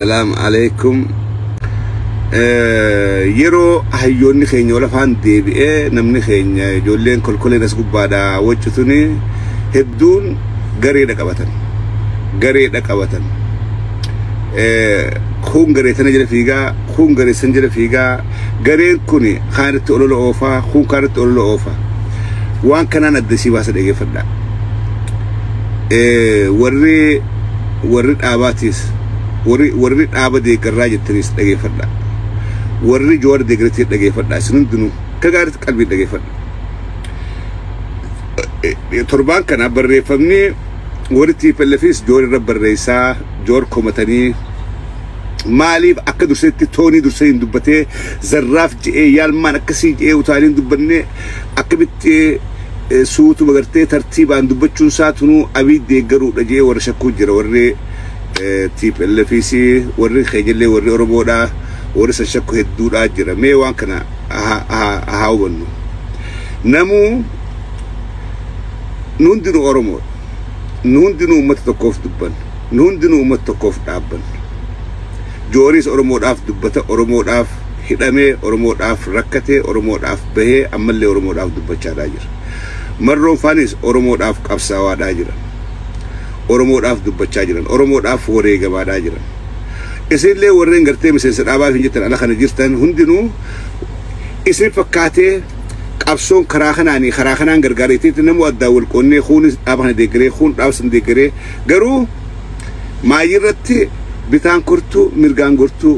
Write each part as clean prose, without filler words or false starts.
Salaam alaikum. Yeroo hayyoonni keenya wal afaan deebi'ee, namni keenya ijoolleen kolkoleen as gubbaadhaa waccu hedduun gareedha qabatan. Gareedha qabatan. Kun garee tana jala fiigaa, kun garee san jala fiigaa, gareen kun kaanitti olola oofaa, kun kaanitti olola oofaa. Waan kanaan adda isii baasa, dhageeffadhaa. Warri dhaabaatiis, warri dhaaba deeggarraa jettaniis dhageeffadhaa. Warri Joowar deeggartii dhageeffadhaa. Isin hundinuu akka gaariitti qalbii dhageeffadha. Torbaan kana barreeffamni warri TPLFis Joowar irra barreessaa, Joowar komatanii, maaliif akka durseetti toonii dursee hin dubbatee, zarraaf je'ee yaalmaan akkasii je'ee utaaliin dubbannee, akkamitti suutuma gartee tartiibaan dubbachuun isaa tunuu Abiy deeggaruudha je'ee warra shakkuu jira. Warri TPLFis, warri keenyallee, warri Oromoodhaa, warri san shakku hedduudhaa jira. Mee waan kana haa hubannu. Namuu, nu hundinuu Oromoodha. Nu hundinuu uummata tokkoof dubbanna. Nu hundinuu uummata tokkoof dhaabbanna. Jooris Oromoodhaaf dubbata, Oromoodhaaf hidhamee, Oromoodhaaf rakkatee, Oromoodhaaf bahee, ammallee Oromoodhaaf dubbachaadhaa jira. Marroon faanis Oromoodhaaf qabsaawaadhaa jira. Oromoodhaaf dubbachaa jiran, Oromoodhaaf wareegamaadhaa jiran. Isinillee warreen gartee miseensa dhaabaaf hin jettan ala kana jirtan hundinuu, isin fakkaatee qabsoon karaa kanaanii karaa kanaan gargaareetti namuu addaan wal qoonnee, kuunis dhaaba kana deeggaree, kuun dhaaba san deeggaree, garuu maayirratti bitaan kortuu mirgaan gortuu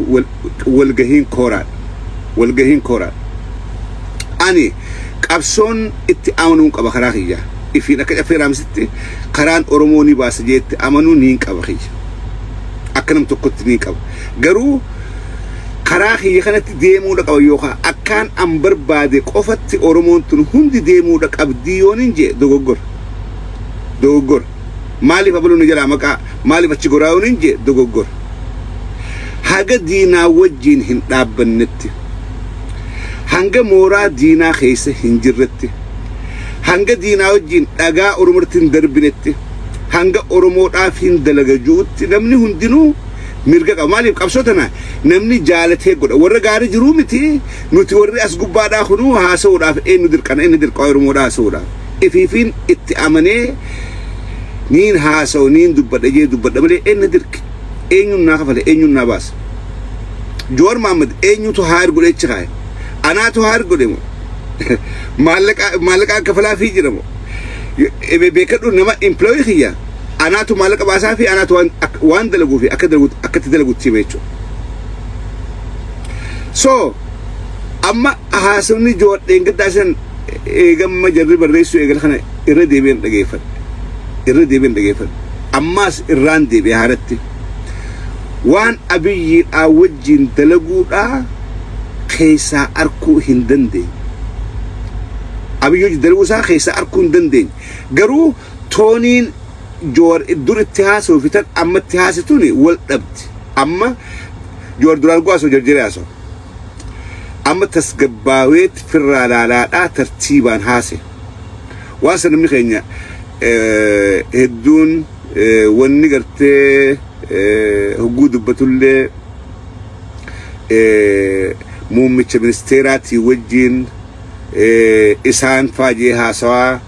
walgahiin kooraadha. Walgahiin kooraadha. Ani qabsoon itti amanuun qaba karaa kiyya. Ifiin akka Caffee Raamsitti karaan Oromoo ni baasa jeetti amanuu niin qaba kiyya. Akka nam tokkotti niin qaba. Garuu karaa kiyya kanatti deemuudha qaba yookaan akkaan an barbaade qofatti Oromoon tun hundi deemuudha qabdii yoon hin jee, dogoggora. Dogoggora. Maaliif abaluu ni jalaa maqaa, maaliif achi goraa yoon hin jee, dogoggora. Haga diinaa wajjiin hin dhaabbannetti, hanga mooraa diinaa keessa hin jirretti, hanga diinaa wajjiin dhagaa Oromootti hin darbinetti, hanga Oromoodhaaf hin dalagajuutti namni hundinuu mirga qaba. Maaliif qabsoo tana namni jaalatee godha? Warra gaarii jiruu miti, nuti warri as gubbaadhaa kunuu haasa'uudhaaf eenyu dirqana? Inni dirqaa Oromoodhaa haasa'uudhaaf. Ifiifiin itti amanee niin haasa'u, niin dubbadha jee dubbadha malee eenyu dirqi? Eenyuun naa kafale? Eenyuun naa baasa? Joowar Mahammad eenyutu hire godhee achi kaa'e? Anaatu hire godhe moo? Maallaqaan kafalaafii jira moo? Beekadhu, nama employee kiyya anaatu maallaqa baasaa fi anaatu waan dalaguu fi akka dalagu akkatti dalagutti hima jechuudha. So amma haasawni Joowar dheengaddaa san eegamma jarri barreessuu eegala kana irra deebi'een dhageeffadhe. Irra deebi'een dhageeffadhe. Ammaas irraan deebi'e haaratti. Waan Abiyyiidhaa wajjin dalaguudhaa keessaa arkuu hin dandeenye. Abiyyi wajjin dalaguu isaa keessaa arkuu hin dandeenye. Garuu tooniin Joowar dur itti haasa'u fi tan amma itti haasituun wal dhabdi. Amma Joowar duraan haasa'u jarjaree haasa'u. Amma tasgabbaaweet firraa laalaadhaa tartiibaan haase. Waan san namni keenya hedduun wanni gartee hogguu dubbatullee muummicha ministeeraatii wajjin isaan faajee haasawaa,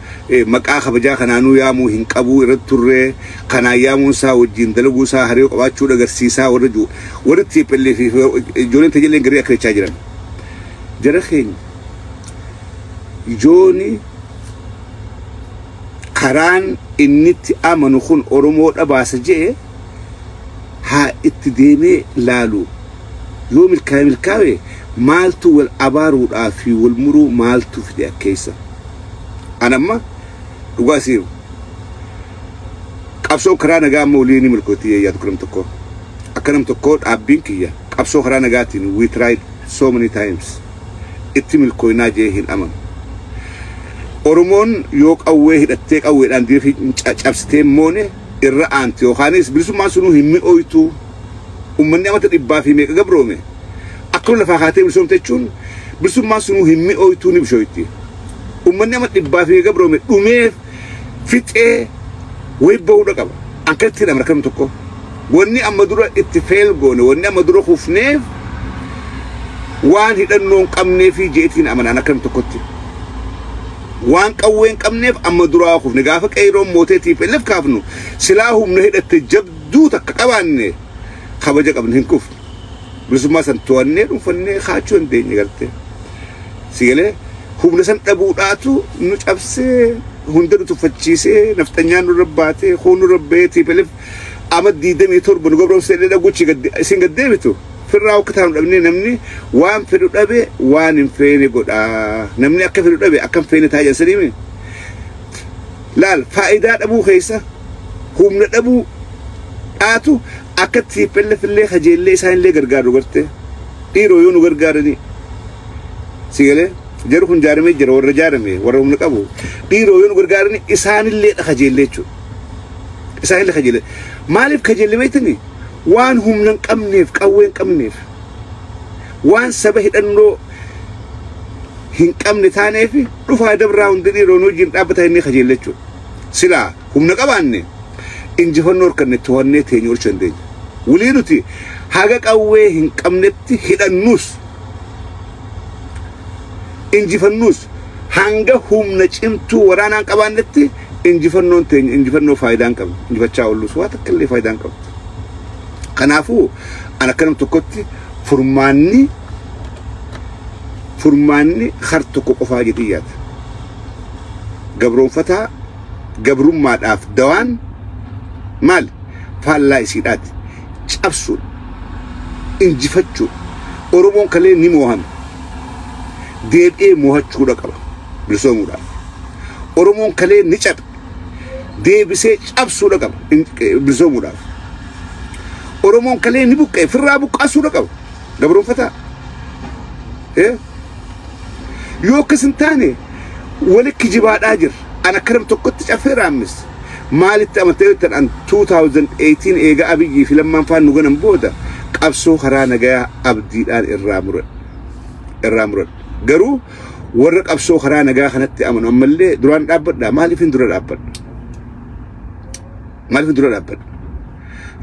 maqaa kabajaa kanaanuu yaamuu hin qabu irratti turre, kanaan yaamuun isaa wajjin dalaguu isaa hariiroo qabaachuu agarsiisaa warra jiru, warri TPLF fi ijoolleen tajaajila garii akka jiran. Jara keenya, ijooni karaan inni itti amanu kun Oromoodha baasa jee haa itti deemee laalu. Yoo milkaa'e milkaa'e, maaltu wal abaaruudhaa fi wal muruu maaltu fide akkeessa? Anamma dhugaa isiin qabsoo karaa nagaa amma walii ni milkootti yaadu nam tokko. Akka nam tokkoo dhaabbiin kiyya qabsoo karaa nagaatiin we tried so many times, itti milkooynaa jee hin amanu. Oromoon yoo qawwee hidhattee qawweedhaan diina cabsitee moone irra aanti yookaanis bilisummaan sunuu hin mi'ooytu. Uummanni amata dhibbaa fi meeqa gabroome akkuma lafaa kaatee bilisoomte jechuun bilisummaan sunuu hin mi'ooytuu, ni bishooyti. Uummanni amata dhibbaa fi meeqa gabroome dhumee fixee wayi bahuudha qaba. Akkatti hidhama rakkanum tokko. Wanni amma dura itti fail goone, wanni amma dura kufneef waan hidhannoo hin qabneefi jeetiin amanaan akkam tokkotti. Waan qawwee hin qabneef amma duraa kufne. Gaafa qeeroon mootee TPLF kaafnu silaa humna hidhatte jabduu takka qabaanne kabaja qabne hin kufne. Bilisummaa san to'annee dhuunfannee kaachuu hin deenye gartee. Sigalee humna san dhabuudhaatu nu cabsee, hunda nu tuffachiisee, nafxanyaan nurra baatee, kuun nurra bahee, TPLF ama 27 nu gabroomsee illee dhaguuchi isin gad deebitu. Firraa akka taanu dhabnee namni waan fedhu dhabe waan hin feene godhaa. Namni akka fedhu dhabe akka hin feene taa'ee jedhan. Laal, faayidaa dhabuu keessa humna dhabuu dhaatu akka TPLF illee kajeellee isaan illee gargaaru gartee. Dhiiroo yoo nu gargaaranii. Sigalee jarri kun jaaramee jira, warra jaarame, warra humna qabu. Dhiiroo yoo nu gargaaranii isaanillee dha kajeellee jechuudha. Isaanillee kajeellee. Maaliif kajeellee beektanii? Waan humna hin qabneef, qawwee hin qabneef, waan saba hidhannoo hin qabne taaneef dhufaa dabraa hundi dhiiroo nu wajjin dhaabbata inni kajeelle jechuudha. Silaa humna qabaanne injifannoo harkanne to'annee teenye oolchuu dandeenya. Walii nuti haga qawwee hin qabnetti hidhannus injifannus, hanga humna cimtuu waraanaan qabaannetti injifannoon teenya injifannoo faayidaa hin qabne. Injifachaa ollus waa takka illee faayidaa hin qabne. Kanaafuu an akka nam tokkotti furmaanni har tokko qofaa jedhee yaada. Gabroonfataa gabrummaadhaaf dawaan maali? Faallaa isiidhaati. Cabsuudha. Injifachuudha. Oromoon kalee ni moohame. Deebi'ee moohachuudha qaba. Bilisoomuudhaaf. Oromoon kalee ni cabe. Deebisee cabsuudha qaba. Bilisoomuudhaaf. Oromoon kalee ni buqqee firraa buqqaasuudha qaba. Gabroonfataa. Yoo akkas hin taane wali kijibaadhaa jira. An akka nam tokkotti caffee raammis. Maalitti amantee jettan, an 2018 eega Abiyyii fi Lammaan faan nu ganan booda qabsoo karaa nagayaa abdiidhaan irraa muradhe. Irraa muradhe. Garuu warra qabsoo karaa nagaa kanatti amanu ammallee duraan dhaabbadha. Maaliif hin dura dhaabbadha? Maaliif hin dura dhaabbadha?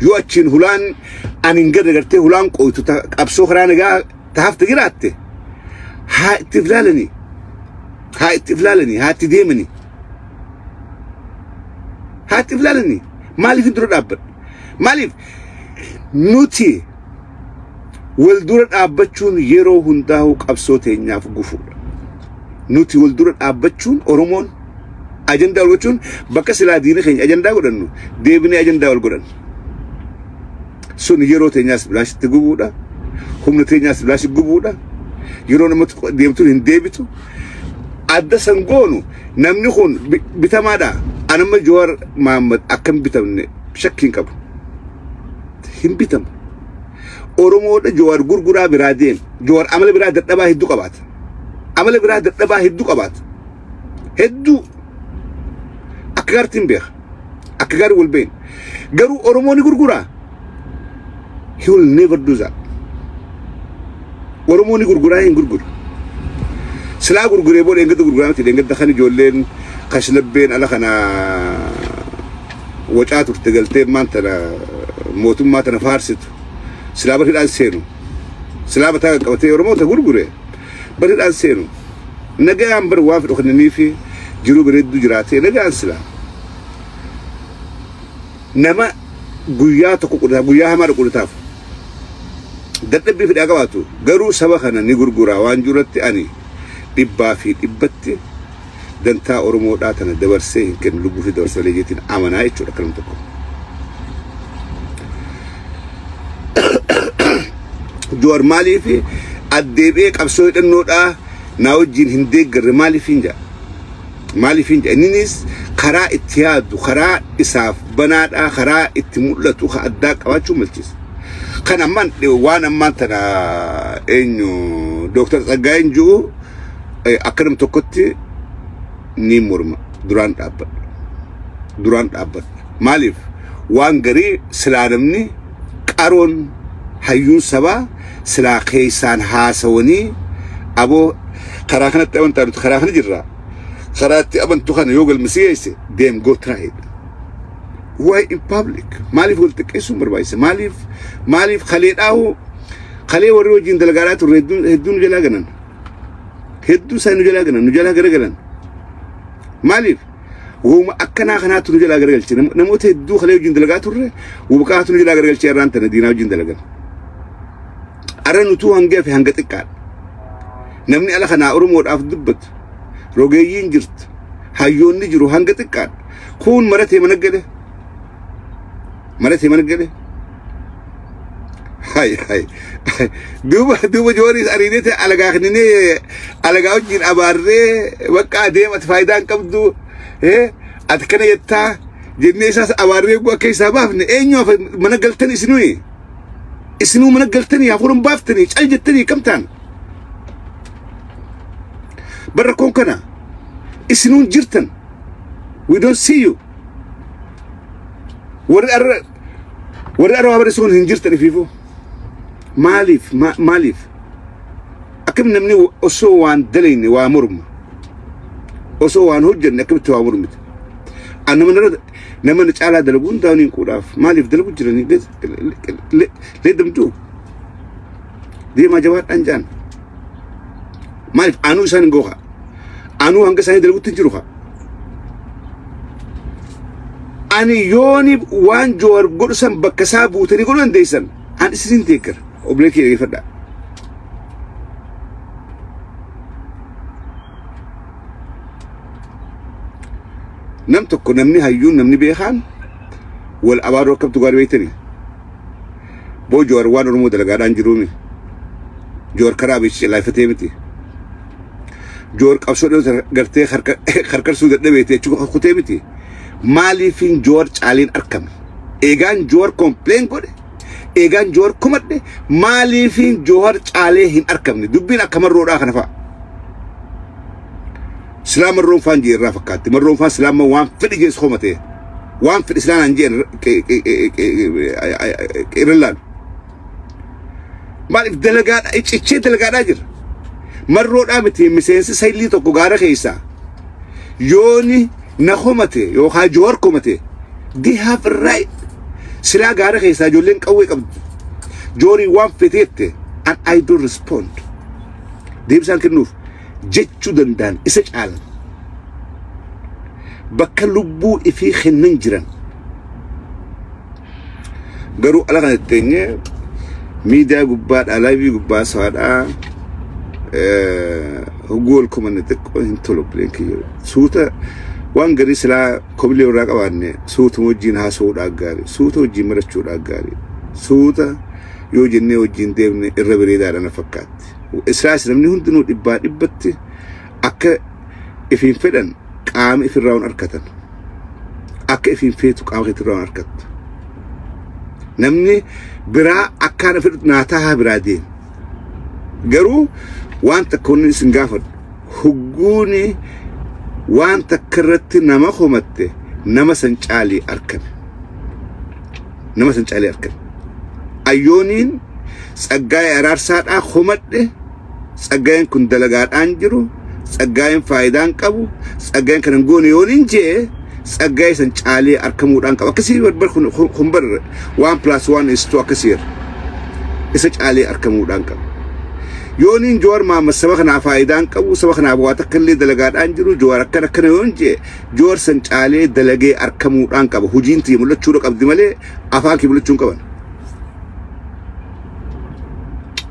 Yoo achiin hulaan ani hin garre gartee hulaan qoytu qabsoo karaa nagaa taafte jiraatte, haa itti ilaalanii, haa itti ilaalanii, haa itti deemanii, haa itti ilaalanii. Maaliif hin dura dhaabbadha? Maaliif nuti wal dura dhaabbachuun yeroo hundaa'u qabsoo teenyaaf gufuudha? Nuti wal dura dhaabbachuun, Oromoon ajandaa wal gochuun, bakka silaa diina keenya ajandaa godhannu deebinee ajandaa wal godhannu. Sun yeroo teenyaas bilaashitti gubuudha. Humna teenyaas bilaashitti gubuudha. Yeroo namatti deemtuun hin deebitu. Adda san goonu namni kun bitamaadha. Anamma Jawaar Mahammad akkam bitamne shakkii hin qabu. Hin bitamu. Oromoodha Jawaar gurguraa biraa deema. Jawaar amala biraa dadhabaa hedduu qabaata. Amala biraa dadhabaa hedduu qabaata. Hedduu. Akka gaariitti hin beeka. Akka gaarii wal beekna. Garuu Oromoo ni gurguraa? He will never do that. Oromoo ni gurguraa? Hin gurguru. Silaa gurguree booda eeggadda gurguraa miti. Eeggadda kan ijoolleen kashlabbeen ala kana wacaa turte galtee maan tana mootummaa tana faarsitu. Silaa bar hidhaan seenu. Silaa mataa qabatee Oromoo ta gurgure bar hidhaan seenu. Nagaan bar waan fedhu kennanii fi jiruu bareedduu jiraatee nagaan silaa. Nama guyyaa tokko qudhataaf, guyyaa hamaadha qudhataaf. Dadhabbii fedhaa qabaatu garuu saba kana ni gurguraa waan jirutti ani dhibbaa fi dhibbatti dantaa Oromoodhaa tana dabarsee hin kennu, lubbuu fi dabarsee malee jeetiin amanaa jechuudha akkanum tokko. Jawaar maaliif addeebi'ee qabsoo hidhannoodhaa naa wajjin hin deeggarre maaliif hin jedha? Maaliif hin jedha? Inninis karaa itti yaadu, karaa isaaf banaadhaa, karaa itti mul'atu ka addaa qabaachuu malchiisa. Kan ammaan waan ammaan tana eenyu Dooktar Tsaggaayeen jiru akka nam tokkotti ni morma, duraan dhaabbadha. Duraan dhaabbadha. Maaliif waan garii silaa namni qaroon hayyuun sabaa silaa keessaan haasawanii, aboo karaa kanatti amantaa, nuti karaa kana jirra. Karaa itti amantu kana yoo galmisiise deem, go try it. Why in public? Maaliif wal xiqqeessuun barbaachisa? Maaliif kalee dhaahu kalee warri wajjin dalagaadhaa turre hedduun nu jalaa ganan. Hedduu isaanii nu jalaa ganan, nu jalaa garagalan. Maaliif? Wooma akkanaa kanaatu nu jalaa garagalche. Namoota hedduu kalee wajjin dalagaa turre wobaqaatu nu jalaa garagalche irraan tana diinaa wajjin dalagan. Arra nutuu hanga fi hanga xiqqaadha. Namni ala kanaa Oromoodhaaf dubbatu rogeeyyiin jirtu hayyoonni jiru hanga xiqqaadha. Kun maratee mana gale. Maratee mana gale. Hay hay. Duuba Jawaaris ariineeti alagaa kenninee alagaa wajjin abaarree bakka adeem ati faayidaa hin qabdu ati kana jettaa jennee isaas abaarree akka isaa baafne eenyu mana galtan isinuyi isinuu mana galtanii hafuuran baaftanii cal jettanii kam ta'an barra koon kana isinuun jirtan. We don't see you. Warri arra waa barreessuun hin jirtan ifiifuu. Maaliif akkam namni osoo waan dalayne waa morma, osoo waan hojjenne akkamitti waa mormite? Nama na caalaa dalagu hundaa niin quudhaaf. Maaliif dalagu jiranii leeddamtuu deemaa jabaadhaan jaan. Maaliif anuu isaan hin gooka, anuu hanga isaanii dalagutti hin jiru kaa. Ani yooni waan Joowar godhu san bakka isaa buutanii godhuu dandeessan an isin deeggara. Obbolee kee dhaggeeffadhaa. Nam tokko namni hayyuun namni beekaan wal abaaruu akkamtu gaarii beektanii. Boo Joowar waan Oromoo dalagaadhaan jiruumi. Joowar karaa beeksisa laafatee miti. Joowar qabsoo gartee harkarsuu dadhabeete jechuu kutee miti. Maaliifin Joowar caaliin argame? Eegaan Joowar complain godhe, eegaan Joowar kumadhe, maaliifin Joowar caalee hin argamne? Dubbiin akka marroodhaa kana fa'a. Silaa marroon faan jee irraa fakkaatti. Marroon faan silaa waan fedhi jees komate. Waan fedhi silaan an jeen irra laalu. Maaliif dalagaadha cichee dalagaadhaa jira. Marroodhaa miti miseensi saylii tokko gaara keessaa. Yooni na komate yookaan Joowar komate, they have a right. Silaa gaara keessaa ijoolleen qawwee qabdu. Joorii waan feteette and I don't respond. Deebisaan kennuuf jechuu danda'an isa caalan. Bakka lubbuu ifii kennan jiran. Garuu ala kana teenyee miidiyaa gubbaadhaa live gubbaa saadhaa hogguu wal komanne xiqqoo hin tolu bileen. Suuta waan garii silaa kobilee irraa qabaanne suutuma wajjin haasa'uudhaa gaarii, suuta wajjin marachuudhaa gaarii, suuta yoo jennee wajjin deemne irra bareedaadha na fakkaatti. Israas namni hundinuu dhibbaa dhibbatti akka ifiin fedhan qaama ifirraa waan argatan. Akka ifiin feetu qaama keetirraa waan argattu. Namni biraa akkaan fedhu naataa biraa deema. Garuu waan takka wanni isin gaafadhu, hugguuni waan takka irratti nama komatte nama san caalii argame. Nama san caalii argame. Ayyooniin Tsaggaayee Araarsaadhaa komadhe, Tsaggaayeen kun dalagaadhaan jiru, Tsaggaayeen faayidaan qabu, Tsaggaayeen kan hin goone yooniin jee, Tsaggaayee san caalee argamuudhaan qaba. Akkasii bar kun bar 1 + 1 is 2 akkasii isa caalee argamuudhaan qaba. Yooniin Joowar Mahammad saba kanaaf faayidaan qabu, saba kanaaf waa takka illee dalagaadhaan jiru, Joowar akkana akkana yoon jee, Joowar san caalee dalagee argamuudhaan qaba. Hojiin tiyya mul'achuudha qabdi malee afaan kee mul'achuu hin qaban.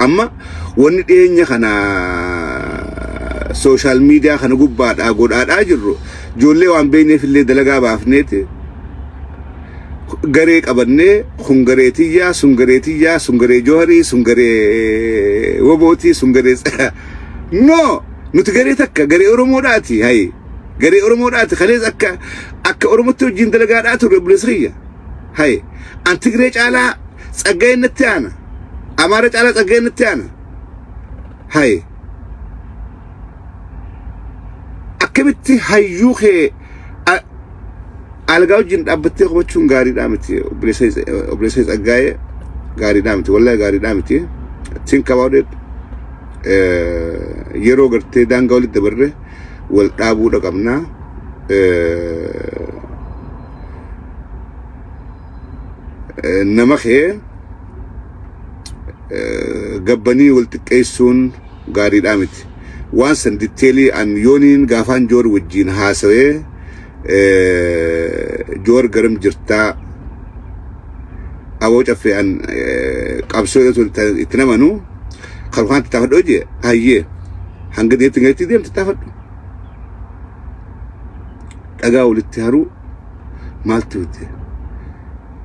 Amma wanni dhiyeenya kana social media kana gubbaadhaa godhaadhaa jirru ijoollee waan beekneef illee dalagaa baafneeti garee qabannee kun garee tiyyaa, sun garee tiyyaa, sun garee Jooharii, sun garee Wobootii, sun garee, no, nuti garee takka, garee Oromoodhaati. Hayi, garee Oromoodhaati. Kalees akka Oromootti wajjin dalagaadhaa turre. Obboleessa kiyya, hayi, an Tigree caalaa Tsaggaayeen natti aana, Amaara caalaa Tsaggaayeen natti aana. Hayi, akkamitti hayyuu kee algaa wajjin dhaabbattee qofachuun gaariidhaa miti? Obboleessa Tsaggaayee, gaariidhaa miti, wallahi gaariidhaa miti. Think about it. Yeroo gartee daangaa walitti dabarre wal dhaabuudha qabnaa. Nama kee gabbanii wal xiqqeessuun gaariidhaa miti. Waan san ditteelii an yooniin gaafaan Joor wajjiin haasawee, Joor garam jirtaa, aboo caffee an qabsoo itti namanu kan waan tattaafadhu hojii hayyee hanga deemti galetti deemti tattaafadhu. Dhagaa walitti haruu maaltu fide?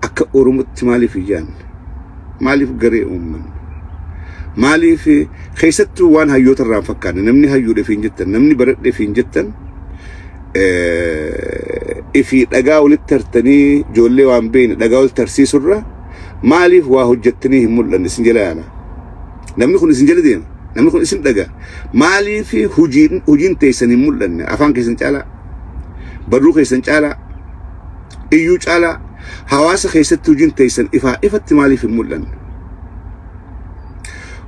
Akka Oromootti maaliif hin yaadne? Maaliif garee uummanne? Maaliif keessattuu waan hayyoota irraa hin fakkaanne, namni hayyuudhaaf hin jettan, namni baradheef hin jettan, ifii dhagaa walitti hartanii ijoollee waan beekne dhagaa walitti harsiisurra maaliif waa hojjettanii hin mul'anne? Isin jala yaana. Namni kun isin jala deema. Namni kun isin dhagaa. Maaliif hojiin teessan hin mul'anne? Afaan keessan caalaa, barruu keessan caalaa, iyyuu caalaa hawaasa keessatti hojiin teessan ifaa ifatti maaliif hin mul'anne?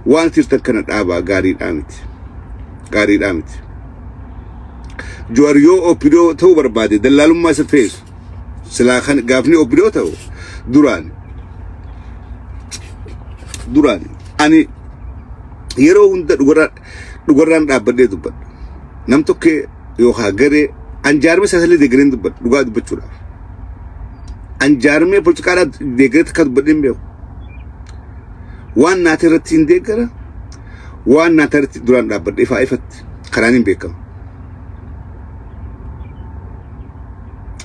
Waan tirtan kana dhaabaa, gaariidhaa miti. Gaariidhaa miti. Jawaar yoo OPDO ta'uu barbaade dallaalummaa isa feesu. Silaa kan gaafni OPDO ta'u duraan duraan ani yeroo hunda dhugarraan dhaabbadhee dubbadha. Nam tokkee yookaan garee an jaarmee siyaasallee deeggareen dubbadha dhugaa dubbachuudhaaf. An jaarmee poolitikaadhaa deeggaree takka dubbadhee hin beeku. Waan naata irratti hin deeggara, waan naata irratti duraan dhaabbadhe ifaa ifatti karaan hin beekamu.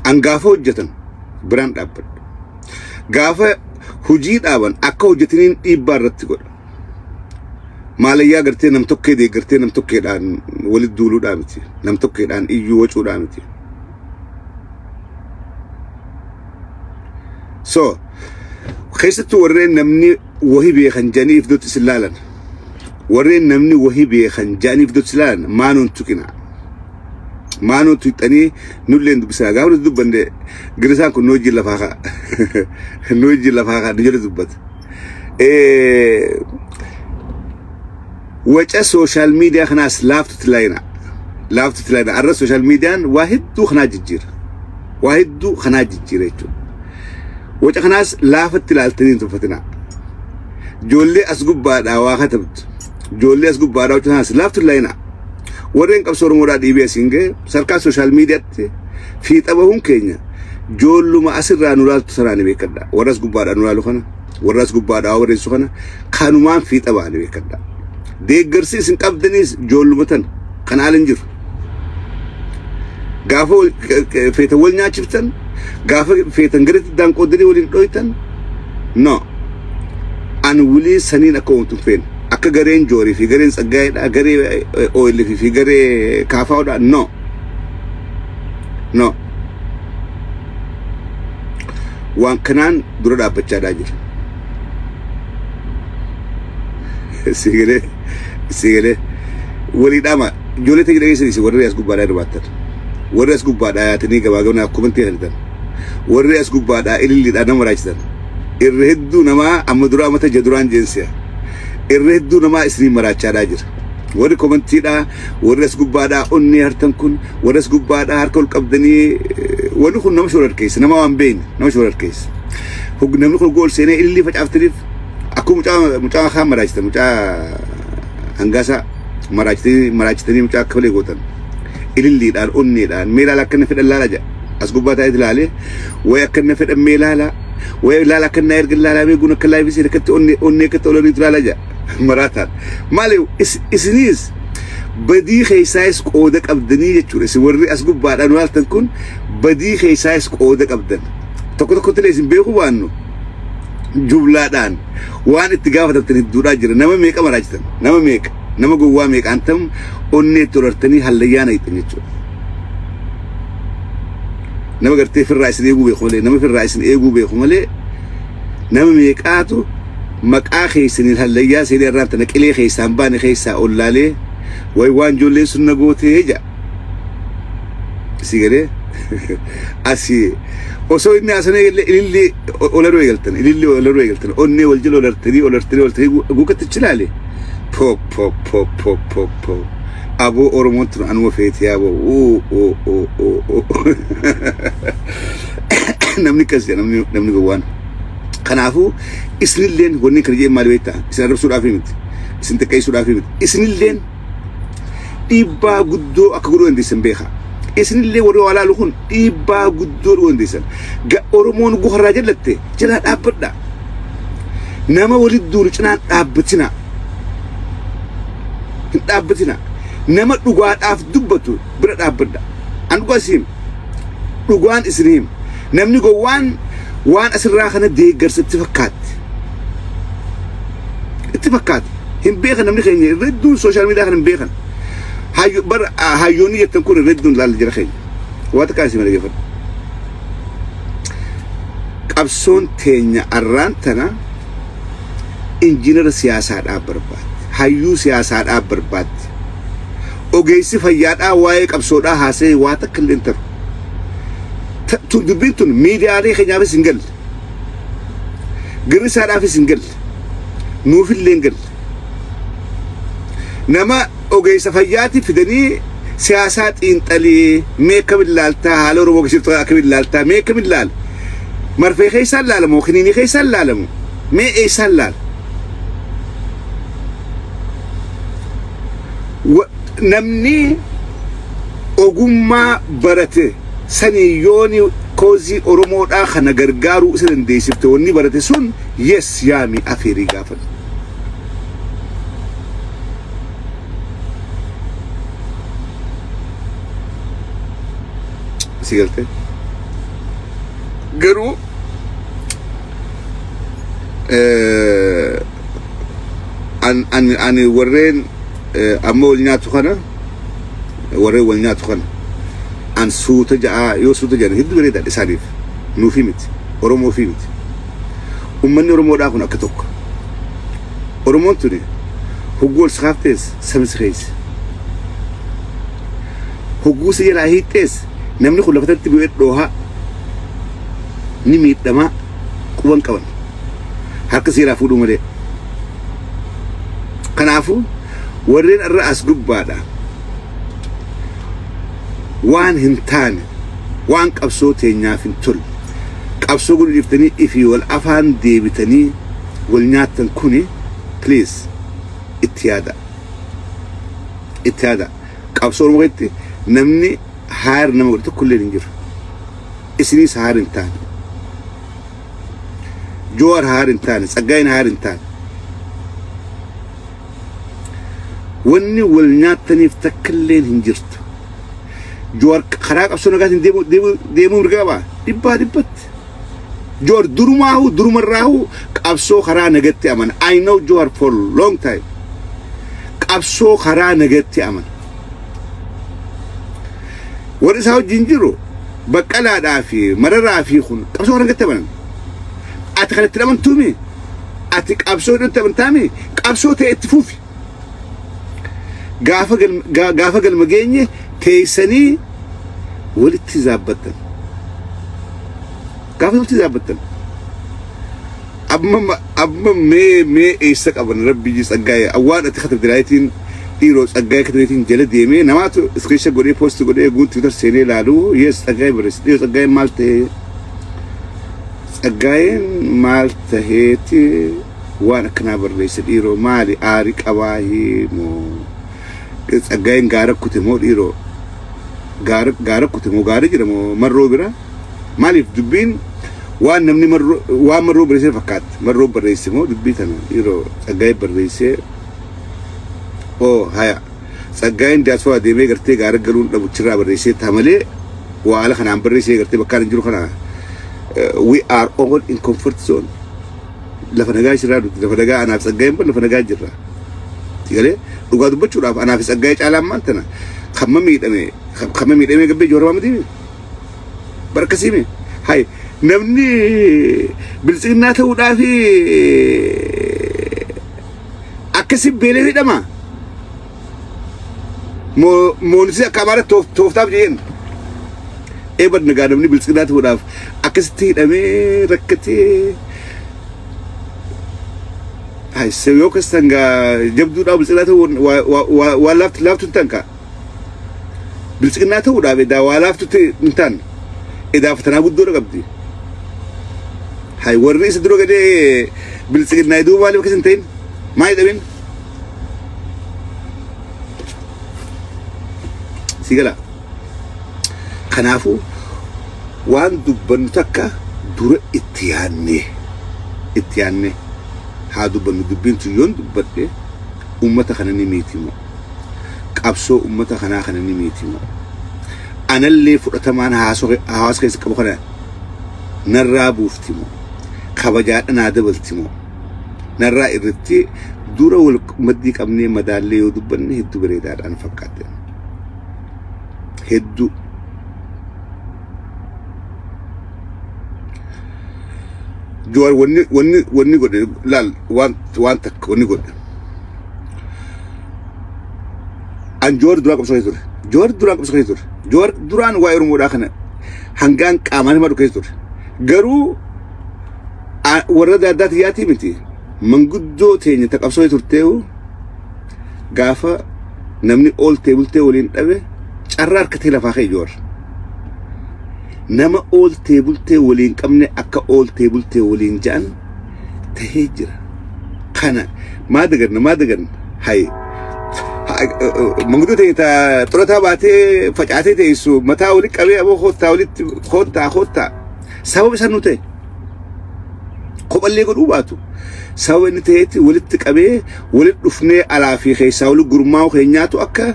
An gaafa hojjetan biraan dhaabbadha. Gaafa hojii dhaaban akka hojjetaniin dhiibbaa irratti godha. Maalayyaa gartee nam tokkee deeggartee nam tokkeedhaan walitti duuluudhaa miti. Nam tokkeedhaan iyyuu wacuudhaa miti. So keessattuu warreen namni wahii beekan jedhanii if dutti isin laalan. Warreen namni wahii beekan jedhanii if dutti isin laalan maanuun tuqina. Maanuun tuqxanii nulleen dubbisaa. Gaafa nuti dubbanne girisaan kun nu wajjin lafaa ka'a. Nu wajjin lafaa ka'a nu jala dubbata. Waca sooshaal miidiyaa kanaas laaftutti laayina. Laaftutti laayina. Arra sooshaal miidiyaan waa hedduu kanaa jijjiira. Waa hedduu kanaa jijjiira jechuudha. Waca kanaas laafatti ilaaltanii hin tuffatinaa. Ijoollee as gubbaadhaa waa katabdu. Ijoollee as gubbaadhaa waca kanaas laaftutti laayina. Warreen qabsoo Oromoodhaa dhiibee asiin ga'e sarkaa sooshaal miidiyaatti fiixa bahuun keenya ijoolluma asirraa nu laaltu sanaa ni beekadha. Warra as gubbaadhaa nu laalu kana, warra as gubbaadhaa waa barreessu kana kanumaan fiixa ba'a ni beekadha. Deeggarsi isin qabdaniis ijoolluma tana kan haala hin jiru. Gaafa feetan wal nyaachiftan, gaafa feetan garatti daanqoodanii waliin dhoytan, no. An wulii saniin akka uumtu hin feene. Akka gareen Joorii fi gareen Tsaggaayedha, garee OLF fi garee Kaafaa'udha, no. No. Waan kanaan dura dhaabbachaadhaa jira. Sigalee sigalee walii dhaama ijoollee ta'e dhageessanii isin warri as gubbaadhaa hirmaattan. Warri as gubbaadhaa yaatanii gabaa gabnaa komantii kennitan. Warri as gubbaadhaa ililliidhaan nama raachitan. Irra hedduu namaa amma duraa mata ija duraan jeensiya. Irra hedduu namaa isinii maraachaadhaa jira. Warri komantiidhaa, warri as gubbaadhaa onnee hartan kun, warri as gubbaadhaa harka ol qabdanii, wanni kun nama shoorarkeessa, nama waan beekne nama shoorarkeessa. Namni kun gool seenee ilillii facaaftaniif akkuma mucaa kaan maraachitan, mucaa hangaasaa maraachitanii mucaa akka malee gootan. Ililliidhaan onneedhaan mee ilaala akka inni fedhan laala jedha. As gubbaa taa'ee ilaalee wayi akka inni fedhan mee ilaala, wayi ilaala akka inni erga ilaalaa mee gun akka laayifii seenee akkatti onnee akkatti olanii ilaala jedha. Maraataan. Maali isiniis badii keessaayis qooda qabdanii jechuudha. Isin warri as gubbaadhaan waaltan kun badii keessaayis qooda qabdan. Tokko tokkotti illee isin beekuu baannu jumlaadhaan waan itti gaafatamtan hedduudhaa jira. Nama meeqa maraachitan? Nama meeqa? Nama gowwaa meeqaan tam onnee itti olartanii hallayyaa naqxan jechuudha. Nama gartee firraa isin eeguu beeku malee, nama firraa isin eeguu beeku malee, nama meeqaatu maqaa keessaniin hallayyaa seenee irraan tana qilee keessaan baane keessaa ollaalee wayi waan ijoolleen sun na gootee jedha. Si galee asii osoo inni haasanii ililli olaruu eegaltan, ililli olaruu eegaltan, onnee wal jala olartanii olartanii olartanii guukatti chilaale po po po po po po aboo Oromoon tun anuma feetee aboo uu uu uu uu uu namni akkas jedha, namni gowwaan. Kanaafuu isinilleen wanni kana jeen maal beektaa? Isin arrabsuudhaaf miti. Isin xiqqeessuudhaaf miti. Isinilleen dhiibbaa guddoo akka godhuu dandeessan beekaa. Isinillee warri waa laalu kun dhiibbaa guddoo godhuu dandeessan. Oromoon gufarraa jallatte jalaa dhaabbadha. Nama walitti duulu cinaan dhaabbatina. Hin dhaabbatina. Nama dhugaadhaaf dubbatu bira dhaabbadha. An dhugaa isin hima. Dhugaan isin hima. Namni gowwaan waan asirraa kana deeggarsa itti fakkaatti. Itti fakkaatti. Hin beekan namni keenya irra hedduun social media kana hin beekan. Hayyoonni jettan kun irra hedduun laalla jira keenya. Waa xiqqaa isin dhaggeeffadha. Qabsoon teenya arraan tana injiinara siyaasaadhaaf barbaaddi. Hayyuu siyaasaadhaaf barbaaddi. Ogeessi fayyaadhaa waa'ee qabsoodhaa haasa'ee waa takka illee hin taru. Dubbiin tun miidiyaalee keenyaafis hin galle. Girrisaadhaafis hin galle. Nuufillee hin galle. Nama ogeessa fayyaatti fidanii siyaasaa xiinxalii mee akkamiin ilaaltaa haala Oromoo keessatti akkamiin ilaaltaa mee akkamiin ilaala. Marfee keessaan ilaalamu kiniinii keessaan ilaalamu mee eessaan ilaala. Namni ogummaa barate sanii yooni cause Oromoodhaa kana gargaaruu isa dandeessifte wanni barate sun yes yaami afeerii gaafadhu. Si galtee? Garuu ani warreen amma wal nyaatu kana warreen wal nyaatu kana an suuta ja'aa yoo suuta jedhan hedduu bareedaadha isaaniif nuufi miti Oromoofi miti. Uummanni Oromoodhaa kun akka tokko. Oromoon tuni hogguu ol si kaaftees sabni si keessa. Hogguu si jalaa hiixxees namni kun lafatatti bu'ee dhoohaa ni miidhamaa quban qaban. Harka seeraa fuudhuu malee. Kanaafuu warreen irra as gubbaadha. Waan hin taane waan qabsoo teenyaaf hin tolle qabsoo godhu dhiiftanii ifii wal afaan deebitanii wal nyaattan kuni please itti yaada. Itti yaada. Qabsoo Oromoo keessatti namni haar nama godhe tokko illee hin jiru. Isinis haar hin taane. Joowar haar hin taane. Tsaggaayeen haar hin taane. Wanni wal nyaattaniif takka illee hin jirtu. Joowar karaa qabsoo nagaatiin deemuu mirga qabaa? Dhibbaa dhibbatti. Joowar durumaahu durumarraahu qabsoo karaa nagatti amana. I know Joowar for long time. Qabsoo karaa nagatti amana. Warri isaa wajjin jiru Baqqalaadhaa fi Mararaa fi kun qabsoo karaa nagatti amanan. Ati kan itti amantuumi? Ati qabsoo itti amantaami? Qabsoo ta'e itti fufi. Gaafa galma geenye teessanii walitti zaabbattan. Gaafa walitti zaabbattan. Amma mee eessa qaban rabbi tsaggaa'ee awwaan ati katabde laayitiin dhiiroo tsaggaa'ee katabeetiin jala deemee namaatu screenshot godhee post godhee guun Twitter seenee ilaalu yes tsaggaa'ee barreesse dhiiroo tsaggaa'ee maal ta'ee tsaggaa'een maal taheeti waan akkanaa barreesse dhiiroo maali aarii qabaahii moo tsaggaa'een gaara kute moo dhiiroo gaara kute moo gaara jira moo marroo bira maaliif dubbiin waan namni marroo waan marroo barreessee fakkaatti marroo barreesse moo dubbii tana dhiiroo tsaggaa'ee barreessee oo haya tsaggaa'een diyaaspoora deemee gartee gaara galuun dhabuchirraa barreessee ta'a malee waa ala kanaan barreessee gartee bakkaan hin jiru kana we are all in comfort zone lafa nagaa jirraa nuti lafa nagaa anaaf tsaggaa'een bar lafa nagaa jirra galee dhugaa dubbachuudhaaf anaaf tsaggaa'ee caalaan maal tana kamma miidhame kamma miidhamee gabbee joorama miti barkasiime hay namni biltsiginnaa ta'uudhaaf akkasi beelee hidhama moonisi akka amaara tooftaaf jeen eebar nagaa namni biltsiginnaa ta'uudhaaf akkasitti hidhamee rakkatee hay yoo kastan gaa jabduudhaaf biltsiginnaa ta'uu waa laaftu hin ta'an biltsiginnaa ta'uudhaaf edaa waa laaftu hin ta'an edaa fatanaa guddoodha qabdi. Hay warri isa dura gadee biltsiginnaa duuba maaliif akkas hin ta'in? Maa jedhamin? Si gala. Kanaafuu waan dubbannu takka dura itti yaannee haa dubbannu. Dubbiin tun yoon dubbadhe ummata kana ni miiti moo? Qabsoo ummata kanaa kana ni miiti moo? Anallee fudhatamaan hawaasa keessa qabu kana narraa buufti moo? Kabajaadha naa dabalti moo? Narraa irratti dura wal maddii qabnee madaallee yoo dubbanne hedduu bareedaadhaan fakkaatte. Hedduu. Jowaar wanni godhe laal waan takka wanni godhe. An Jowaar duraan qabsoo keessa ture. Jowaar duraan qabsoo keessa ture. Jowaar duraan waa'ee Oromoodhaa kana hangaan qaamaan himaa keessa ture. Garuu warra adda addaa miti. Manguddoo teenya ta qabsoo turteewu gaafa namni ooltee bultee waliin dhabe carraa harkatee lafaa ka'e Jowaar. Nama ooltee bultee waliin qabne akka ooltee bultee waliin ja'an tahee jira. Kana maa daganna hay manguddoo teenya ta xurataa baatee facaatee teessu mataa walitti qabee aboo koottaa walitti koottaa sababa isaan nu ta'e. Kophallee godhuu baatu. Sababa inni ta'etti walitti qabee walitti dhufnee alaa fi keessaa walitti gurmaa'u keenyaatu akka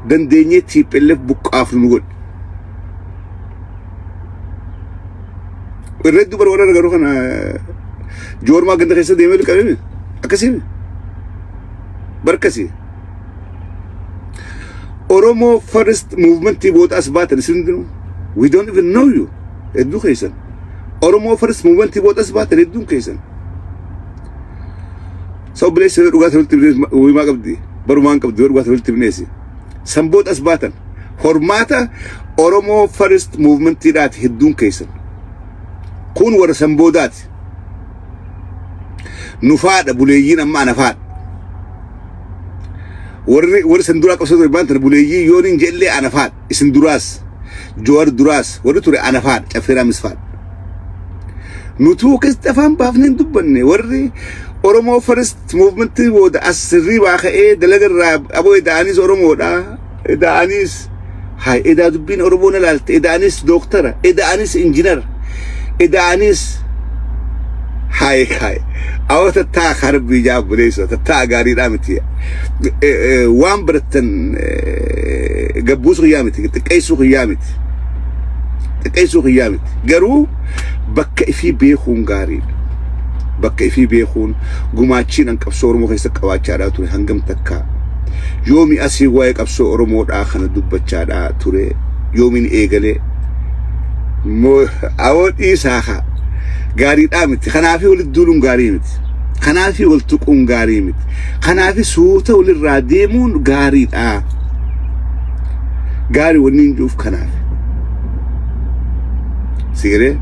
dandeenyee TPLF buqqaaf nu godhe. Irra dubara warra garuu kana joormaa ganda keessa deemee qabee akkasii barkasii. Oromo First Movement booda as baatan isin hundinuu we don't even know you hedduu keessan. Oromo First Movement booda as baatan hedduun keessan. Sabab bileessa yoo dhugaa walitti wimaa qabdi barumaan qabdi yoo dhugaa walitti bineessi. San booda as baatan hormaata Oromo First Movementiidhaati hedduun keessan. Kun warra san boodaati. Nufaadha buleeyyiin amma ana faadha. Warri san duraa qabsoo ture baantan buleeyyii yoon hin jellee ana faadha. Isin duraas Jowaar duraas warri ture ana faadha caffeeraa misfaadha. Nutuu akkasitti afaan baafnee hin dubbanne warri Oromo First Movement booda as sirrii ka'ee dalaga irraa aboo eda'anis Oromoodha. Eda'anis hay edaa dubbiin Oromoo na laalte eda'anis dooktara eda'anis injinar eda'anis hay hay awwa tattaa harbii jaabbuleessa tattaa gaariidhaa miti waan barattan gabbuusuu qiyyaa miti xiqqeessuu qiyyaa miti xiqqeessuu qiyyaa miti garuu bakka ifii beekuun gaariidha. Bakka ifii beekuun gumaachiin an qabsoo Oromoo keessa qabaachaadhaa ture hangam takka yoomi asii waa'ee qabsoo Oromoodhaa kana dubbachaadhaa ture yoomiin eegalee awoo dhiisaa haa gaariidhaa miti. Kanaafii walitti duuluun gaarii miti. Kanaafii wal tuquun gaarii miti. Kanaafii suuta walirraa deemuun gaariidha. Gaarii wanni hin jiruuf kanaaf. Sigiree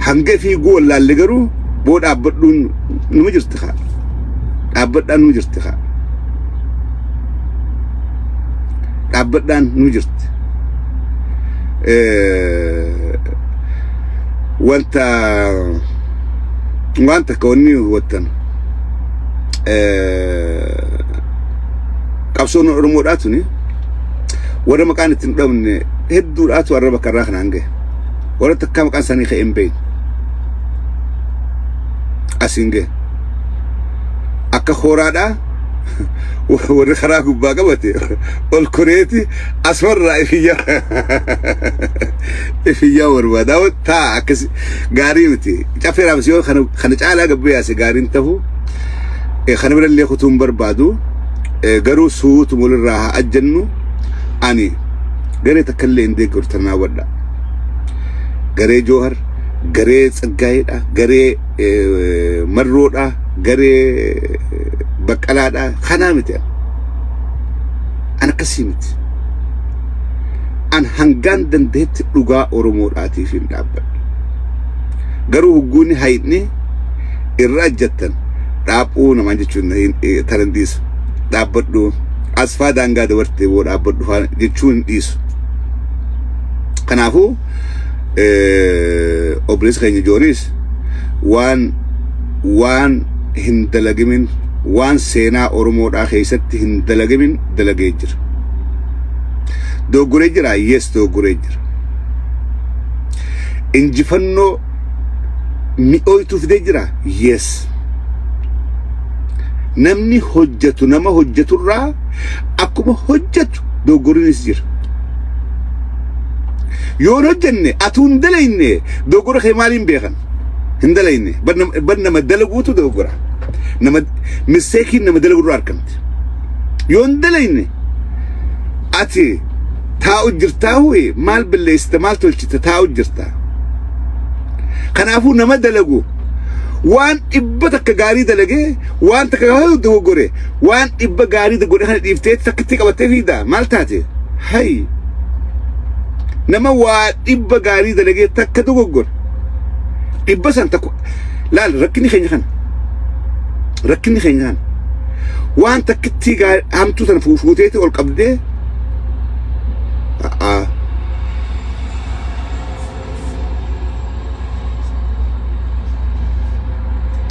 hanga fiiguu wallaalle garuu boo dhaabbadhuun numa jirti haa. Dhaabbadhaan numa jirti haa. Dhaabbadhaan numa jirti. Wanta waan takka wanni hubattan qabsoon Oromoodhaa tuni warra maqaan ittiin dhabne hedduudhaatu warra bakka irraa kanaan gahe. Warra takkaa maqaan isaanii ka'e hin beekne asiin gahe. Akka hooraadhaa warri karaa gubbaa qabate ol koreeti asumarraa ifiyyaa barbaada. Taa akkas gaarii miti. Caffeeraafis yoo kana caalaa gabbee yaase gaariin tahu kana birallee kutuun barbaadu garuu suutuma walirraa haa ajjannu. Ani garee takkallee hin deeggaru tanaa wadha. Garee Joohar, garee Tsaggaayedha, garee Marroodha, garee Baqqalaadha. Kanaa miti. An akkasii miti. An hangaan dandeetti dhugaa Oromoodhaatiif hin dhaabbadhu. Garuu hugguunni hayidni irra ajjattan dhaaphuu namaan jechuun tanan dhiisu. Dhaabbadhu asfaa daangaa dabartee boo dhaabbadhu jechuun hin dhiisu. Kanaafuu Obboleessa keenya Jooris waan hin dalagamin, waan seenaa Oromoodhaa keessatti hin dalagamin dalagee jira. Dogoggoree jira, yes, dogoggoree jira. Injifannoo mi'ooytuu fidee jira, yes. Namni hojjetu nama hojjeturraa akkuma hojjetu dogoggoriinis jira. Yoon hojjenne atuu hin dalayne, dogoggora kee maaliin beekan? Hin dalayne. Bar nama dalaguutu dogoggora. Nama misteekiin nama dalagurraa argamti. Yoon dalayne ati taa'u jirtaa, huyi maal balleessite, maal tolchite, taa'u jirtaa. Kanaafuu nama dalagu waan 100 gaarii dalagee waan takka dogoggore, waan 100 gaarii godhe kana dhiiftee takkitti qabattee fiida maal taate? Hay, nama waa 100 gaarii dalagee takka dogoggore, 100 san takka laal. Rakkinni keenya kana, rakkinni keenya kana, waan takkitti hamtuu sana fuuteeti ol qabdee. A'aa,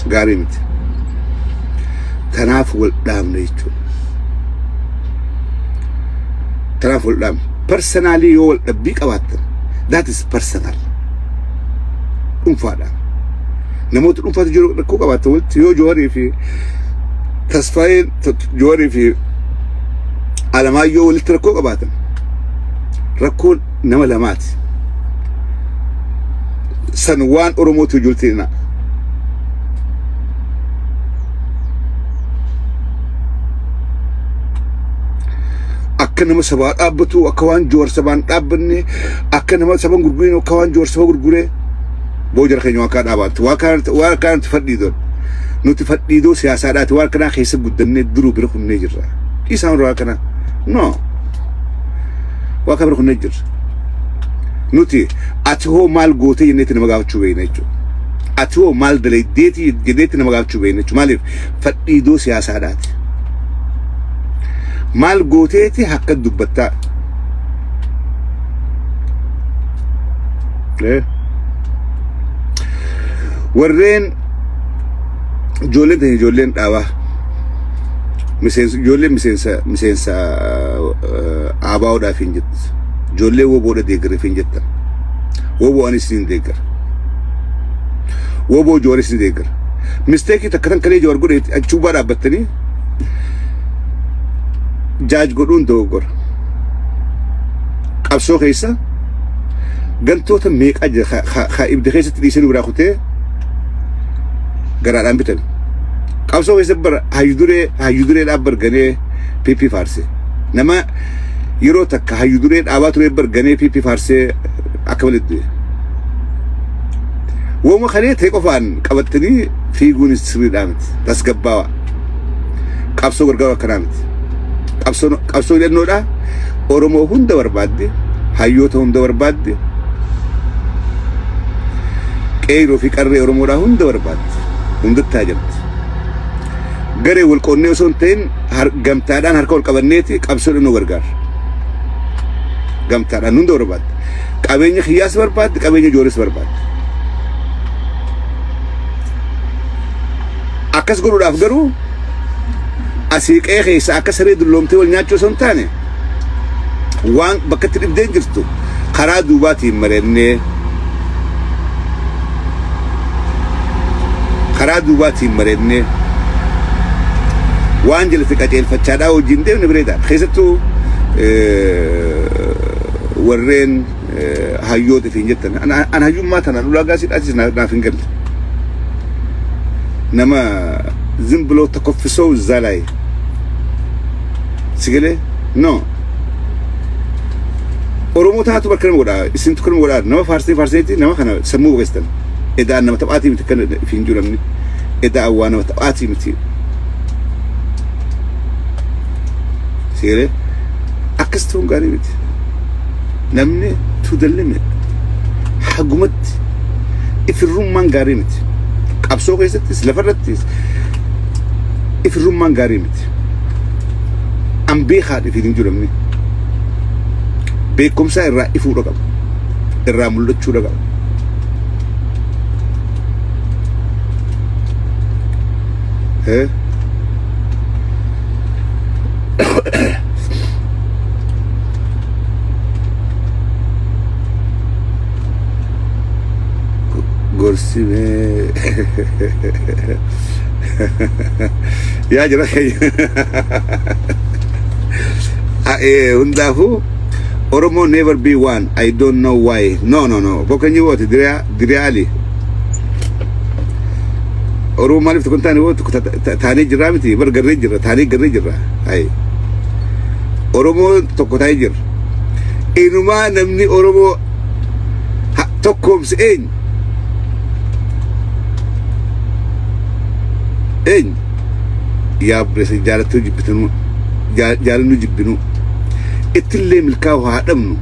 gaarii miti. Tanaaf wal dhaabne jechuudha. Tanaaf wal dhaabne. Personally yoo wal dhabbii qabaattan, that is personal. Dhuunfaadhaan. Namoota dhuunfaatu jiru rakkoo qabaattan walitti, yoo Jooharii fi Tasfaayeen, Jooharii fi Alamaayyoo walitti rakkoo qabaatan, rakkoon nama lamaati. San waan Oromootu ijoollee na. Akka nama sabaa dhaabbatu, akka waan Joowar sabaan dhaabbanne, akka nama saban gurgureen, akka waan Joowar saba gurguree boo jara keenya waan kana dhaabaatti, waan akkaa nuti fadhiidoon, nuti fadhiidoo siyaasaadhaati. Waan kanaa keessa guddannee duruu bira kunnee jirra. Isaan waan kana no, waan kana bira kunnee jirra. Nuti ati hoo maal gootee jenneetti nama gaafachuu beekna jechuudha. Ati hoo maal dalaydeeti jenneetti nama gaafachuu beekna jechuudha. Maaliif? Fadhiidoo siyaasaadhaati. Maal gooteeti akka dubbattaa? Warreen ijoolleen ta'e, ijoolleen dhaabaa, miseensa, ijoolleen miseensa ABOdhaaf hin jettu, ijoollee WBOdha deeggareef hin jettan. WBO anis hin deeggara, WBO Jawaaris ni deeggara. Mistake takka tan kalee Jawar godhe achuubaa dhaabbattanii judge godhuun dogoggora. Qabsoo keessa gantoota meeqaa jira ka ibda keessatti dhiisanii biraa kutee garaadhaan bitame. Qabsoo keessa bara hayyu duree dhaab ganee PP faarse. Nama yeroo takka hayyu duree dhaabaa ture bar ganee PP faarsee akka malee du'e. Wooma kalee ta'e qofaan qabattanii fiiguun sirriidhaa miti. Tasgabbaawaa. Qabsoo gargaaru akkanaa miti. Qabsoo hidhannoodhaa Oromoo hunda barbaadde, hayyoota hunda barbaadde, qeerroo fi qarree Oromoodhaa hunda barbaadde, hundatti haajamti. Garee wal qoonnee osoo hin ta'in gamtaadhaan harka wal qabanneeti qabsoo hidhannoo gargaara. Gamtaadhaan hunda barbaadde. Qabeenya kiyyaas barbaadde, qabeenya Jawaaris barbaadde. Akkas godhuudhaaf garuu asii qe'ee keessa akka saree dulloomtee wal nyaachuu osoo hin taane, waan bakka itti dhibdeen jirtu karaa duubaatiin mari'annee, karaa duubaatiin mari'annee, waan jalatti qajeelfachaadhaa wajjin deemne bareedaadha. Keessattuu warreen hayyoota fi hin jettan. An hayyummaa tanaan ulaagaa sidhaatis naaf hin galle. Nama ዝም ብሎ ተኮፍሰው እዛ ላይ ሲገሌ no, Oromoo taatu bakka nama godhaa, isintu nama godhaa, nama faarsee faarseeti nama kana sammuu boqestan. Edaan nama taphaatii miti kan ifiin jiru namni. Edaa waa nama taphaatii miti. Sigalee akkas ta'uun gaarii miti. Namni to the limit hagumatti ifirrummaan gaarii miti. Qabsoo keessattis lafarrattis ifirrummaan gaarii miti. An beekaadha ifiin hin jiru namni. Beekumsa irraa ifuudha qaba. Irraa mul'achuu qaba. Gorsimee yaa jira hundaafuu Oromo never be one. I don't know why. No, no, no. Bokanyi wote diria Ali. Oromo maaliif tokko hin taane woo tokko taanee jirraa miti bar garree jirra taanee garree jirra. Hayi. Oromoo tokko taa'ee jira. Inumaa namni Oromoo tokkoomse eenyu? Eenyu? Yaa obboleessa jaalattuu jibbitanuu jaalannu jibbinuu ittillee milkaa'u haa dhabnu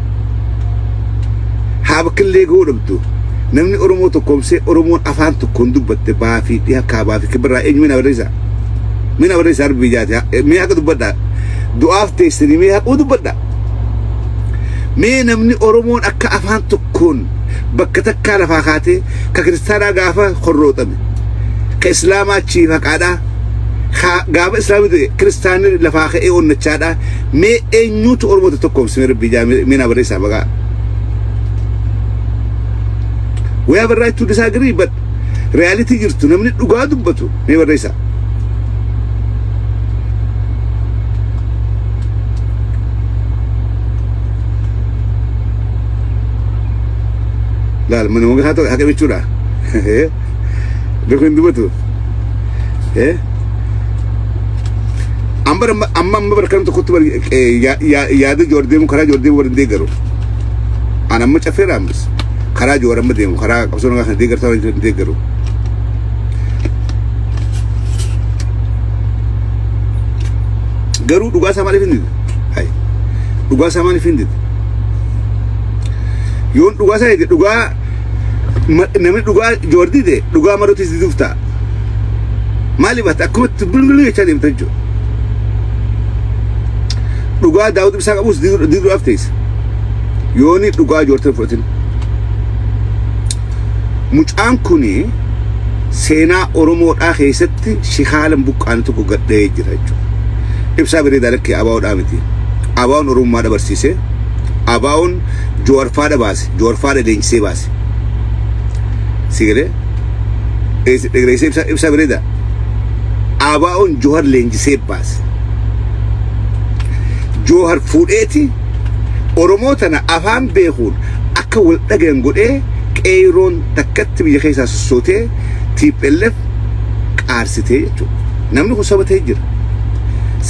haa bakkillee ga'uu dhabdu namni Oromoo tokkoomsee Oromoon afaan tokkoon dubbatte baa fi dhiha kaabaa fi kibirraa eenyu mina barreessa mina barreessa arbii jaate mee haqa dubbadhaa du'aaf teessanii mee haquu dubbadhaa mee namni Oromoon akka afaan tokkoon bakka takkaa lafaa kaatee ka kiristaanaa gaafa horrooxame ka islaamaa achiif haqaadhaa gaafa islaamii ta'e kiristaanni lafaa ka'ee onnachaadhaa mee eenyuutu Oromoota tokkoomse mee rabbii jaa mee naa barreessaa maqaa. We have a right to disagree, but reality jirtu namni dhugaa dubbatu mee barreessaa. Laal mana mogaa ta'e haqa jechuudha. Beeku hin dubbatu. Amma amma barkan tokkotti yaada joor deemu karaa joor deemu warri deeggaru. An amma caffeera ammas karaa joor amma deemu karaa qabsoo nagaa kana deeggartaa warri deeggaru. Garuu dhugaa isaa maaliif hin dide? Hayi dhugaa isaa maaliif hin dide? Yoon dhugaa isaa dide dhugaa namni dhugaa joor dide dhugaa marootis diduuf ta'a. Maaliif ati akkumatti bulbuluu jechaa deemta jechuudha. Dhugaa Daawud Ibsaa qabus diduudhaaf teessa. Yooni dhugaa joortee fudhatin. Mucaan kuni seenaa Oromoodhaa keessatti shikaalan buqqaan tokko gadhee jira jechuudha. Ibsaa bareedaa lakkee ABO'dhaa miti. ABO'n Oromummaa dabarsiise. ABO'n Joorfaadha baase. Joorfaadha leenjisee baase. Si galee? Ibsaa bareedaa. ABO'n Joor leenjisee baase. Joohar fuudheeti Oromoo tana afaan beekuun akka wal dhagayan godhee qeeroon takkatti biyya keessaa sossootee TPLF qaarsitee jechuudha. Namni kun saba ta'ee jira.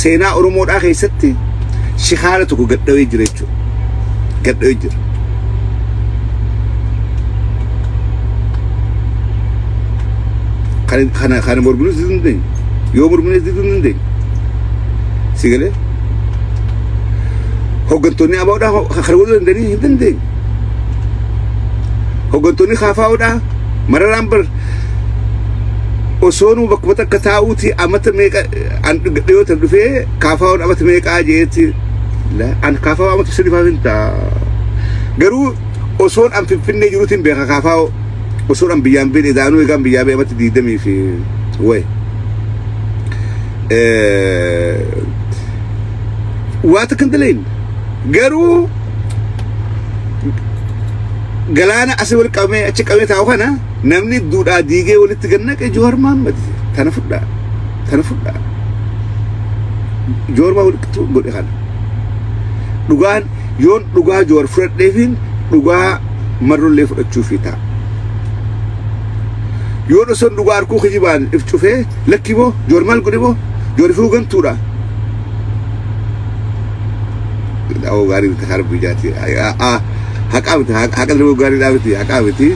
Seenaa Oromoodhaa keessatti shikaala tokko gadhawee jira jechuudha. Gadhawee jira. Kana kana mormuunis diduu hin dandeenyu. Yoo mormuunis diduu hin dandeenyu. Si galee? Hooggantoonni ABO'dhaa kana godhuu danda'anii hin dandeenye. Hooggantoonni KFO'dhaa mararaan bar osoo nu bakkuma takka taa'uuti amata meeqa an dhiyootan dhufee KFO'n amata meeqaa jeeti an KFO amata sadiifaaf hin ta'a. Garuu osoon an Finfinnee jiruutiin beeka KFO osoon an biyyaan beekne daanuu eegaan biyyaa bee amata 20 fi wayi. Waa takka hin dalayin. Garuu galaana asii wal qabamee achi qabamee taa'u kana namni duudhaa diigee walitti gannaqe Jowaar Mahaammad tana fudhaa tana fudhaa Jowaar Mahaammad walitti godhe kana dhugaan yoon dhugaa Jowaar fudhadheefiin dhugaa marrollee fudhachuufii ta'a. Yoon osoon dhugaa harkuu kijibaan if cufee lakki boo Jowaar maal godhe boo Jowaar ifuu gantuudha. Dhaa'oo gaarii miti harbi ijaati. Haqaa miti haqa darbuu gaariidhaa miti haqaa miti.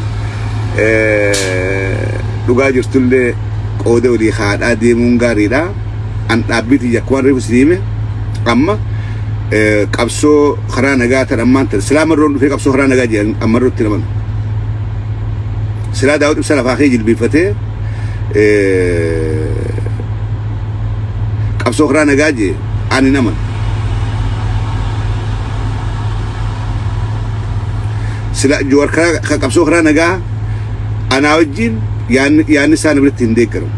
Dhugaa jirtullee qooda walii haadhaa deemuun gaariidha. An dhaabbii tiyya akka waan reefu si hime amma qabsoo karaa nagaa tan ammaan tan silaa marroon dhufee qabsoo karaa nagaa jedhan ammarrootti naman. Silaa Daawud Ibsaa lafaa kee jilbiifatee qabsoo karaa nagaa jee ani naman. Sila Jowaar karaa qabsoo karaa nagaa anaa wajjin yaanni isaan biratti hin deeggaramu.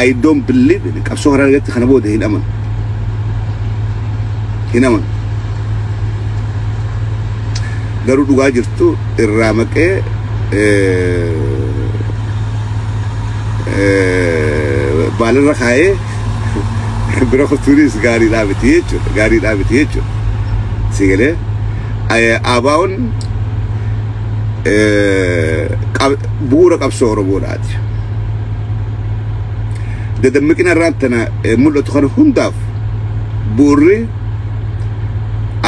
I don't believe in qabsoo karaa nagaatti kana booda hin amanu. Hin amanu. Garuu dhugaa jirtu irraa maqee baalarra kaayee bira kutuunis gaariidhaa miti jechuudha. Gaariidhaa miti jechuudha. Si galee ABO'n bu'uura qabsoo Oromoodhaati. Dadammiqina irraan tana mul'atu kana hundaaf bu'uurri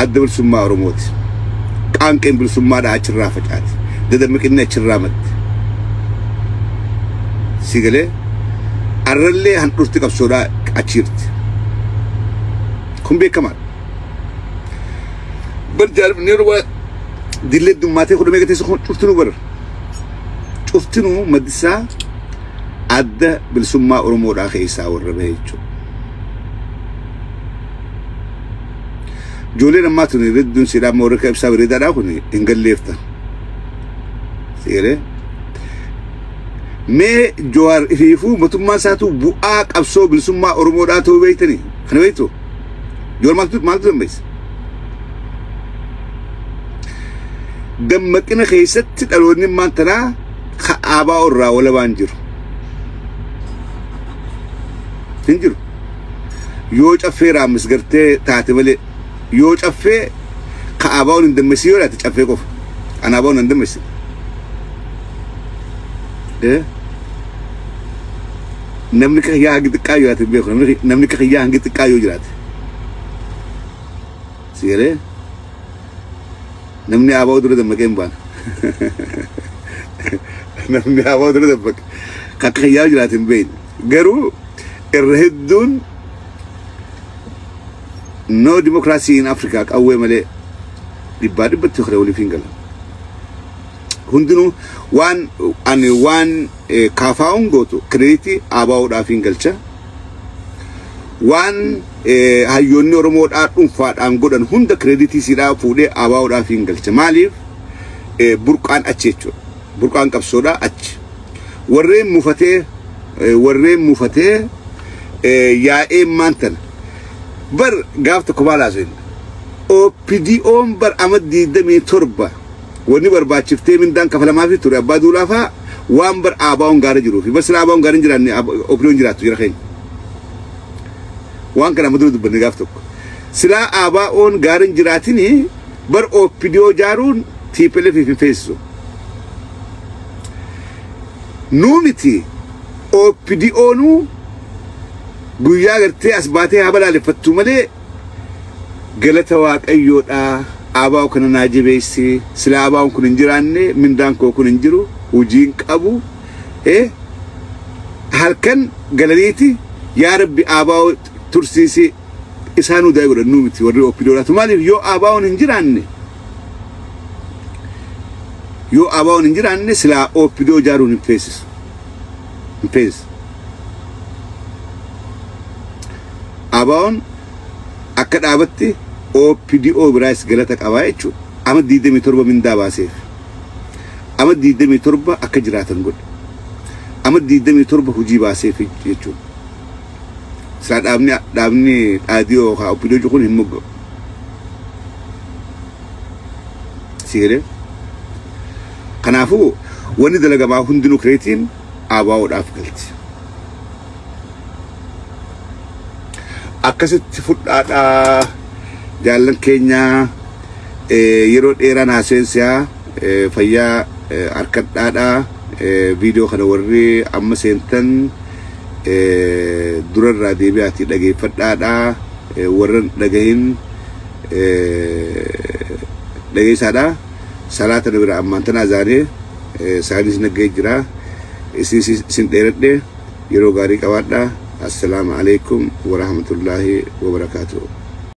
adda bilisummaa Oromooti. Qaanqeen bilisummaadhaa achirraa facaati. Dadammiqinni achirraa madde. Si galee arrallee handhurti qabsoodhaa achiirti. Kun beekamaadha. Bar jaalabni yeroo dillee dummaatee kudha meeqa teessa kun cuftinuu bara. Cuftinuu maddisaa adda bilisummaa Oromoodhaa keessaa warra bahe jechuudha. Ijoolleen ammaa tuni hedduun siidhaa amma warra ibsaa bareedaadhaa kun hin galleefta. Si galee mee Jawaar ifiifuu mootummaan isaatu bu'aa qabsoo bilisummaa Oromoodhaa ta'uu beektanii kana beektu? Jawaar maaltu dammeessa? Dammaqina keessatti dhaloonni ammaan tanaa ABO irraa walabaan jiru. Hin jiru. Yoo caffee raammis gartee taate malee yoo caffee ka ABO'n hin dammessin yoo taate caffee qofa. An ABO'n hin dammessin. Namni kiyyaa hangi xiqqaa yoo jiraate beeku namni kiyyaa hangi xiqqaa yoo jiraate. Si galee namni ABO dura dammaqee hin baana. Namni ABO dura dammaqe kan kiyyaa yoo jiraate hin beekne. Garuu irra hedduun no democracy in Africa qawwee malee dhibbaa dhibbatti kana waliif hin galan. Hundinuu waan ani waan kaafaa'uun gootu kireeditii ABO'dhaaf hin galcha. Waan hayyoonni Oromoodhaa dhuunfaadhaan godhan hunda kireeditii siidhaa fuudhee ABO'dhaaf hin galcha. Maaliif burqaan achi jechuudha. Burqaan qabsoodhaa achi. Warreen mufatee yaa'ee maantana. Bar gaaf tokko maal haasofne? OPDO'n bar ama 27 wanni barbaachiftee mindaan kafalamaafi ture abbaa duulaa fa'aa waan bar ABO'n gaara jiruufi. Bar sila ABO'n gaara hin jiraanne OPDO'n jiraattu jira keenya. Waan kana amma dura dubbanne gaaf tokko. Silaa ABO'n gaara hin jiraatini bar OPDO jaaruun TPLF hin feesisu. Nuu miti OPDO'nuu guyyaa gartee as baatee haa balaaleffattu malee galata waaqayyoodhaa ABO kana naa jabeessi sila ABO'n kun hin jiraanne mindaan koo kun hin jiru hojiin qabu halkan galaniiti yaa rabbi ABO tursiisi isaanuu daa'ii godhan nuu miti warri OPDO'dhaatu maaliif yoo ABO'n hin jiraanne yoo ABO'n hin jiraanne silaa OPDO jaaruun hin feesisu hin feesisu. ABO'n akka dhaabatti OPDO biraas galata qabaa jechuudha. Ama 27 mindaa baaseef. Ama 27 akka jiraatan godhe. Ama 27 hojii baaseef jechuudha. Silaa dhaabni dhaadiyoo yookaan OPDO kun hin mogga'u. Si galee? Kanaafuu wanni dalagamaa hundinuu kireetiin ABO'dhaaf galti. Akkasitti fudhaadhaa jaallan keenyaa yeroo dheeraan haaseensiyaa fayyaa harkadhaadhaa viidiyoo kana warri amma seentan durarraa deebi'aatii dhageeffadhaadhaa warra dhagahin dhageessaadhaa salaata na bira ammaan tana azaanee saanis naggee jira isin dheeradhe yeroo gaarii qabaadhaa. Assalaamu alaikum warahmatullaahi wabarakaatuh.